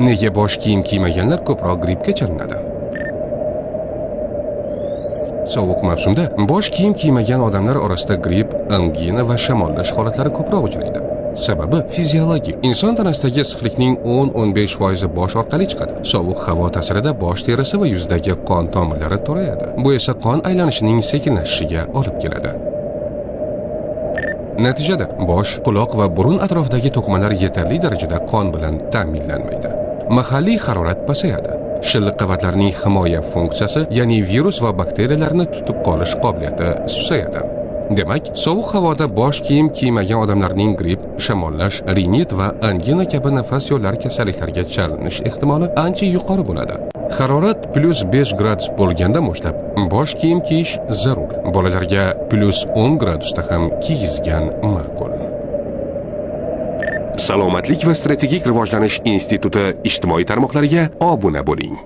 Nega bosh kiyim kiymaganlar ko'proq grippga chalinadi? Sovuq mavsumda bosh kiyim kiymagan odamlar orasida gripp, angina va shamollash holatlari ko'proq uchraydi. Sababi fiziologik. Inson tanasidagi issiqlikning 10-15% bosh orqali chiqadi. Sovuq havo ta'sirida bosh terisi va yuzdagi qon tomirlari torayadi. Bu esa qon aylanishining sekinlashishiga olib keladi. Natijada bosh, quloq va burun atrofidagi to'qimalar yetarli darajada qon bilan ta'minlanmaydi. Mahalliy harorat pasayadi. Shilliq qavatlarning himoya funksiyasi, ya'ni virus va bakteriyalarni tutib qolish qobiliyati susayadi. Demak, sovuq havoda bosh kiyim kiymagan odamlarning gripp, shamollash, rinit va angina kabi nafas yo'llari kasalliklariga chalinish ehtimoli ancha yuqori bo'ladi. Harorat +5 gradus bo'lganda boshlab bosh kiyim kiyish zarur. Bolalarga +10 gradusda ham kiygizgan ma'qul. Salomatlik va strategik rivojlanish instituti ijtimoiy tarmoqlariga obuna bo'ling.